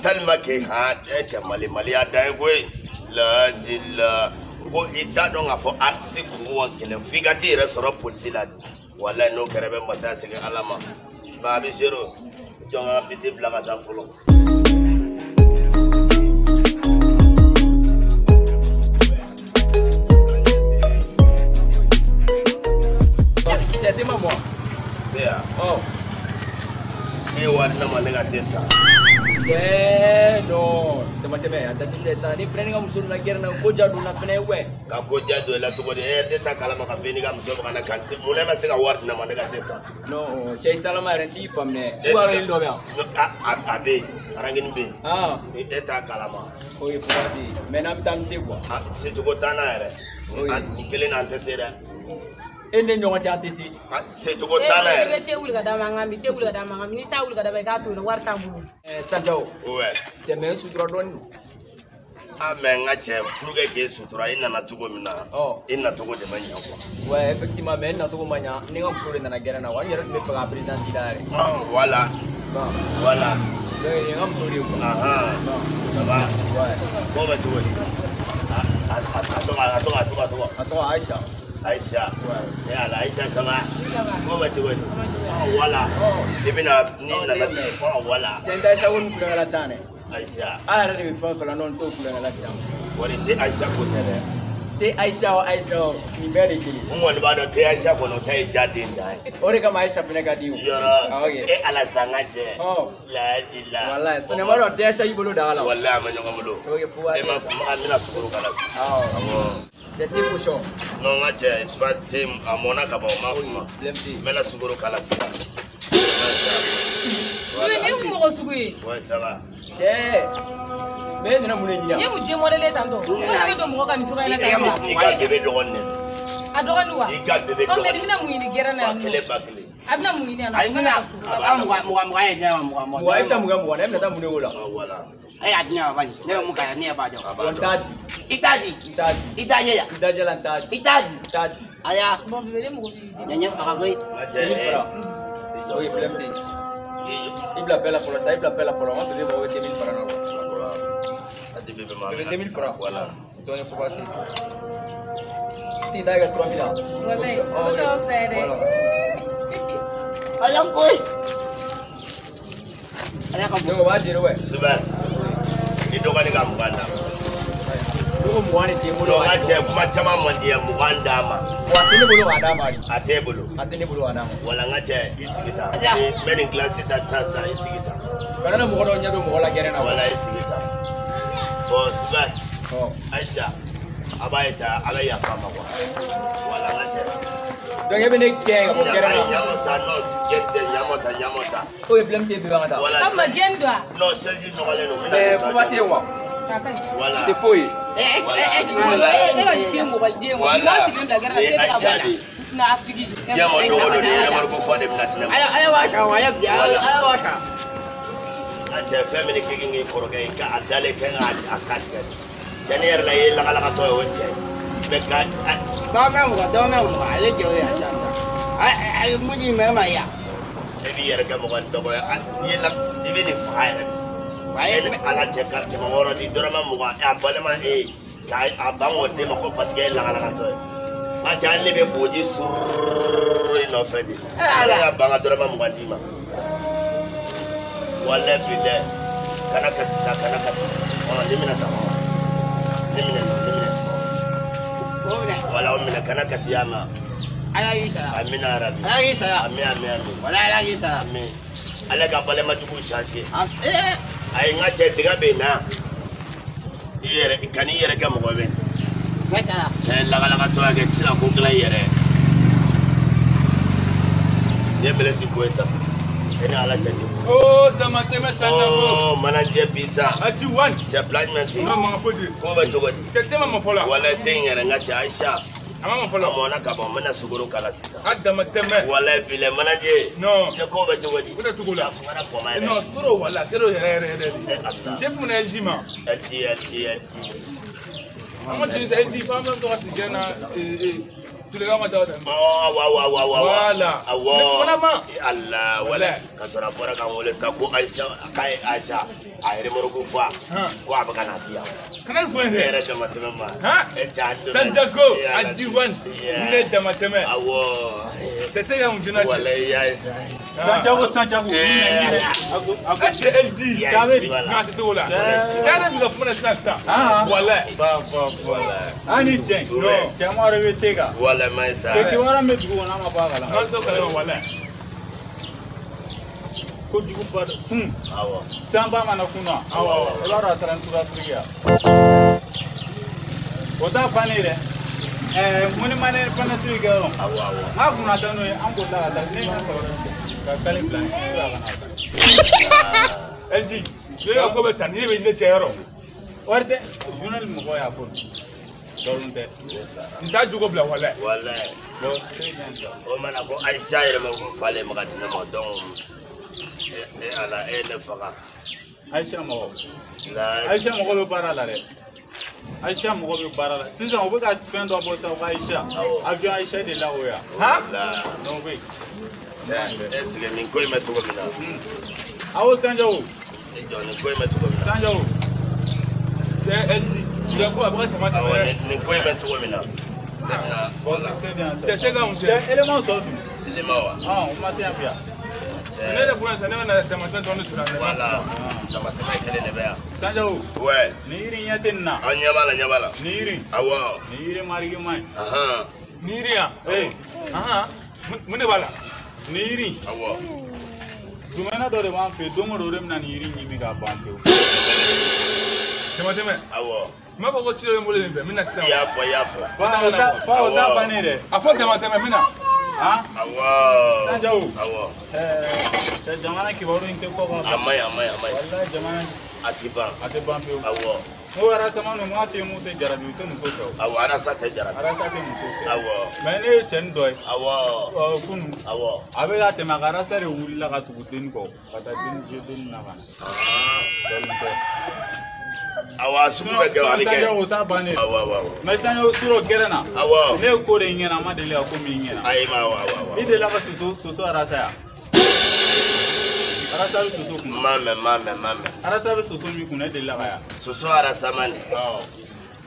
Tellement que han e cɛ Mali Mali y'a dan ye koyi. Lajila ko i t'a dɔn k'a fɔ artiste kungo ka gɛlɛn f'i ka t'i yɛrɛ sɔrɔ polisi la de. Walayi n'o kɛra i bɛ masaya segin Ala ma. Mais a bɛ zéro jɔn ka biti bila ka taa fɔlɔ. Cɛ te ma bɔ. Te yan. Ɔ. Ne ye wari d'a ma ne ka te san. Cɛ non damatɛmɛ a jateminɛ sisan ni fɛnɛ ni ka muso nana gɛrɛ na ko ja donna fɛnɛ wɛ. Ka ko ja don i la cogo di e yɛrɛ tɛ taa kalama ka fɔ i ni ka muso bɛ ka na kan mun na e ma se ka wari di ne ma ne ka te san. Non cɛ i salama yɛrɛ n t'i faamu dɛ. Ko arangini dɔ bɛ yan. A bɛ yen arangini bɛ yen. E t'a kalama. O ye fɔ waati mais n'an bɛ taa an bɛ se quoi. Se cogo t'an na yɛrɛ. Nin kelen na an tɛ se dɛ. E ne ɲɔgɔn cɛ an tɛ se. Se cogo t'an na yɛrɛ. E bɛ te wuli ka d'a ma an ka min te wuli ka d'a ma an ka min n'i t'a wuli ka d'a ma i k'a to yen wari t'an bolo. Sadio. Ouais. Cɛ mais n sutura dɔɔni. Ah mais n ka cɛ pour que k'e sutura i nana cogo min na. I nacogo de ma ɲa quoi. Ouais effectivement mais n nacogo ma ɲa ni n ka muso de nana gɛrɛ n na wa n yɛrɛ tun bɛ fɛ k'a présenter la yɛrɛ. Voilà. Bon. Voilà. Donc nin ye n ka muso de ye quoi. Ahan. Ça va. Ouais. Ko bɛ cogo di? A tɔgɔ. A tɔgɔ Aïcha. Aïcha. Ouais. E ala Aïcha ça va? Ko bɛ cogo di? Voilà. I bɛna n'i nana voilà. Cɛ n tɛ Aïcha ko nin kulonkɛ la sisan dɛ. Aïcha. Ala yɛrɛ de bɛ fɛn fɛn la n'o t'o kulonkɛ la sisan. Wari tɛ Aïcha ko tɛ dɛ. Te Aïcha o Aïcha o nin bɛɛ de kelen. N kɔni b'a dɔn te Aïcha kɔni o ta ye ja den dan ye. O de kama Aïcha fɛnɛ ka di o. Yɔrɔ e ala sa n ka cɛ. Laji la. Walayi sani b'a dɔn te Aïcha y'i bolo daga la. Walayi a ma ɲɔgɔn bolo. Ok fo waati. E ma an bɛna sukaro k'a la sisan. Awɔ. Cɛ te posɔn. Non n ka cɛ c'est pas te a mɔnna ka ban o ma f'u ma. Problème tɛ yen. N bɛna sukaro k'a la sisan. Nin ye mun mɔgɔ sugu ye? Ouais ça va. Cɛ mais e nana mun de ɲini yan? N ye mun den mɔdɛli tan tɔ? N fana bɛ don mɔgɔ kan nin cogoya in na tan I ka bébé dɔgɔnin de. A dɔgɔnin wa? I ka bébé dɔgɔnin. Ɔ mais nin bɛna mun ɲini gɛrɛn na yan nɔ? Ba kelen ba kelen. A bɛna mun ɲini yan nɔ? Ayi n bɛna mugan mugan ye ne ma mugan mugan. Mugan e bɛ taa mugan mugan na e bɛna taa mun de k'o la? Voilà. E y'a di ne ma bani ne bɛ mun k'a la ne yɛrɛ b'a dɔn. Wa n t'a di. I t'a di. N t'a di. I t'a ɲɛ yan. N da jala n t'a di. I t'a di. N t'a di. Aya. Bon bébé ne mago b'i den. Ɲɛ ɲɛ faga koyi. N ka cɛ. I fara. Ok problème tɛ yen. I bila bɛɛ la fɔlɔ sa i bila bɛɛ la fɔlɔ n ka bébé mago bɛ 2000 francs na quoi. A di bébé ma. Bébé 2000 francs. Voilà. Donc faut pas te. Si t'a kɛ 3000 la. Walayi o t'o fɛ dɛ. Voilà. Ala koyi. Ala ka Donc o b'a gérer ouais. Super. I dɔgɔnin ka mugan d'a ma. Ne ko mugan de tɛ n bolo. Non n ka cɛ kuma caman man di ye mugan d'a ma. Wa a tɛ ne bolo k'a d'a ma de. A t'e bolo. A tɛ ne bolo k'a d'a ma. Wala n ka cɛ i sigi tan. N bɛ nin dilan sisan sisan sisan i sigi tan. Kana na mɔgɔ dɔw ɲɛ don mɔgɔ la gɛrɛn na. Wala i sigi tan. Bon super. Aïcha a b'a essayer a bɛ yafa a ma quoi. Wala n ka cɛ. Donc e bɛ ne gɛn ka bɔ gɛrɛn na. Ɲamɔ sa non gɛn tɛ ɲamɔ ta ɲamɔ ta. O ye problème tɛ yen bébé an ka taa. Wala Aw ma gɛn don wa? Non chaise nɔgɔlen don. Mais foba tɛ yen wa? Voilà. Tɛ foyi ye. E ka den mɔgɔ den wa? Maa sigilen bila gɛrɛn na te tɛ ka bɔ a la. Na figi. Diɲɛ ma don o don ni yɛrɛ ko fɔ de bɛna di ne ma. Ala b'a sɔn ala bi ala b'a sɔn. A cɛ fɛn min k'i k'i kɔrɔkɛ ye k'a dalen kɛ k'a ka tigɛ. Cɛ ne yɛrɛ la i ye lakalakatɔ ye o cɛ. Mɛ ka. Dɔwɛrɛ mugan dɔwɛrɛ mugan ale jɔ ye sisan sisan. A mun ji mɛ ma ya. E b'i yɛrɛ kɛ mɔgɔ dɔgɔ ye i ye la i bɛ nin faga yɛrɛ de. E ni ala cɛ ka 600 di dɔrɔmɛ 20 a balima e k'a ban k'o d'e ma ko parce que e ye lakalakatɔ ye. N ka cɛ hali ne bɛ boji sururu i nɔfɛ de. Ale ka ban ka dɔrɔmɛ 20 d'i ma. Walayi bilayi kana kasi sa kana kasi. Ne minɛ tan ne minɛ ne minɛ. Wala o minɛ kana kasi ya ma. Ala y'i sara. Amina yarabi. Ala y'i sara. Ami ami ami. Wala ala y'i sara. Ami. Ala ka balima jugu changer. Ayi n ka cɛ tiga bɛ yen na. I yɛrɛ kan'i yɛrɛ kɛ mɔgɔ bɛ. Ne taara. Cɛ lakalakatɔ ya kɛ i tɛ se ka ko dilan i yɛrɛ. N ye Blaise Koyita. E ni ala cɛ cogo. Oh damatɛmɛ Sanjago. Oh manager bisa. A ti wan. Cɛ fila jumɛn tɛ yen. Non maga foyi tɛ yen. Ko bɛ cogo di? Cɛ tɛ ma mɔ fɔlɔ. Walayi tɛ n yɛrɛ n ka cɛ Aïcha. A ma mɔ fɔlɔ. A mɔna ka ban n bɛna sukaro k'a la sisan. A damatɛmɛ. Walayi bilayi manager. Non. Cɛ ko bɛ cogo di? O tɛ cogo la. A kumana fama yɛrɛ. Non trop wala trop yɛrɛ yɛrɛ yɛrɛ de. Ala. Chef mun na LG ma. LG LG LG. An ka jeli sa LG f'an bɛ to ka sigi na. Tile ma taa. Awɔ awɔ awɔ. Voilà. Awɔ. Tile fana ma. Allah wala. Ka sɔrɔ a bɔra ka n wele sa ko Ayisa k'a ye Ayisa a ye remorque fa. Ko a bɛ ka na di yan. Kana nin fɔ n E ye dɛ. yɛrɛ dama tɛmɛ ma. Han? E cɛ a donna. Sanjago E ala. a G1 ni ne dama tɛmɛ. Awɔ. Cɛ tɛ ka mun joona cɛ. Walayi y'a ye sa. Santiago Santiago. Eh, A ko E cɛ LD. Cabe di. Non a tɛ togo la. Cɛ. Cɛ yɛrɛ bɛ ka kuma na sisan sisan. Ah. Walayi. Ba ba ba. An ni cɛ. Ouais. Cɛ ma yɛrɛ bɛ te kan. Walayi ma ye sa. Cɛ kibaruya min bɛ dugu kɔnɔ an ma bɔ a kalama. N'an t'o kalama walayi. Kojuguba dɔ kun. Awɔ. Sanba mana kun na. Awɔ awɔ. I b'a dɔn a taara n tura Afiriki yan. O t'a bannen dɛ. Ɛɛ munimane fanasiri kɛ yɔrɔ. Awɔ awɔ. N'a kun na taa n'o ye an bolila ka taa ne ye n ka sɔrɔ ka kale bila n ka na taa. LD. Ne ka ko bɛ tan ni e bɛ ne cɛ yɔrɔ. Wari tɛ journal mɔgɔw y'a fɔ. Nkalon tɛ. N t'a jogo bila walayi. Walayi. Bon, très bien ça. O mana ko Ayisa yɛrɛ ma ko falen ma ka di ne ma donc e ala e ye ne faga. Ayisa mɔgɔ. La Ayisa mɔgɔ bɛ baara la dɛ. Ayisa mɔgɔ bɛ baara la. Sisan u bɛ ka fɛn dɔ bɔ sisan ko Ayisa. Avion Ayisa de la o ya. Han? la Donc oui. cɛ est ce que nin ko in bɛ cogo min na Awo Sanjago. e jɔ nin ko in bɛ cogo min na Sanjago. Cɛ LD. I ka ko a bɛ ka tɛmɛ awɔ tɛmɛ. nin ko in bɛ cogo min na ne bɛna Bon, très bien ça. Cɛ tɛ ka mun cɛ. Cɛ élément tɔ dun. lima wa Ɔn, o ma se yan bi yan. Ne yɛrɛ bɔra sisan ne bɛna damatɛmɛ dɔɔni sɔrɔ yan. Wala damatɛmɛ kelen de bɛ yan. Sanjago. Ouais. Nin yiri ɲɛ tɛ nin na. Aw ɲɛ b'a la ɲɛ b'a la. Nin yiri. Awɔ. Nin yiri marigi man ɲi. Ahan. Ni yiri yan. Ee, Ahan. Mun de b'a la? nin yiri. Awɔ. Dumɛnɛ dɔ de b'an fɛ yen don o don o de bɛ na nin yiri ɲimi k'a ban pewu. Damatɛmɛ. Awɔ. N b'a fɔ ko ci dɔ bɛ n bolo yen fɛ n bɛ na sisan. I y'a fɔ i y'a fɔ. Fa o t'a bannen dɛ. A fɔ damatɛmɛ n bɛ na. Han? Awɔ. Sanjago. Awɔ. Ɛɛ, cɛ jamana kibaru in tɛ fɔ ka A ban. man ɲi a man ɲi a man ɲi. Walayi jamana A ti ban. a tɛ ban pewu. Awɔ. N ko arasama ninnu m'a f'i ye mun tɛ jarabi u tɛ muso fɛ o. Awɔ arasa tɛ jarabi. Arasa tɛ muso fɛ. Awɔ. Mɛ ne ye cɛnin dɔ ye. Awɔ. Ɔ kunun. Awɔ. A bɛ ka tɛmɛ a ka arasa de wulila ka tugu denni kɔ ka taa denni je denni na ka na. Nkalon tɛ. Awɔ a sugu bɛ kɛ o a bɛ kɛ. Sanjago o t'a bannen. Awɔ awɔ awɔ. Mɛ Sanjago surɔ gɛrɛ na. Awɔ. Ne ye ko de ɲɛna a ma deli ka ko min ɲɛna. Ayi ma awɔ awɔ awɔ. I delila ka soso arasa yan. Arasa bɛ soso kun. N m'a mɛn n m'a mɛn n m'a mɛn. Arasa bɛ soso min kun ne delila ka yan. Soso arasa man nin. Awɔ.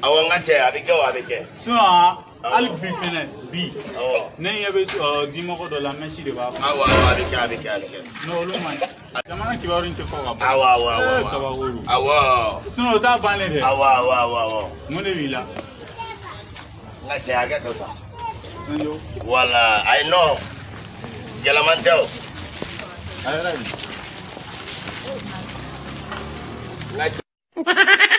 Awɔ n ka cɛ a bɛ kɛ o a bɛ kɛ. Sinon hali bi fɛnɛ bi Awɔ. ne ɲɛ bɛ dimɔgɔ dɔ la mɛsi de b'a kun. Awɔ awɔ a bɛ kɛ a bɛ kɛ a bɛ kɛ. N'o olu man ɲi. Jamana kibaru in tɛ fɔ ka ban. Awɔ awɔ awɔ. Ee, kabako don. Awɔ. Sinon o t'a bannen dɛ. Awɔ awɔ awɔ awɔ. Mun de b'i la? N ka cɛ hakɛ to tan. Sanjo Wala ayi non gɛlɛman tɛ o. a yɛrɛ bi. N ka cɛ.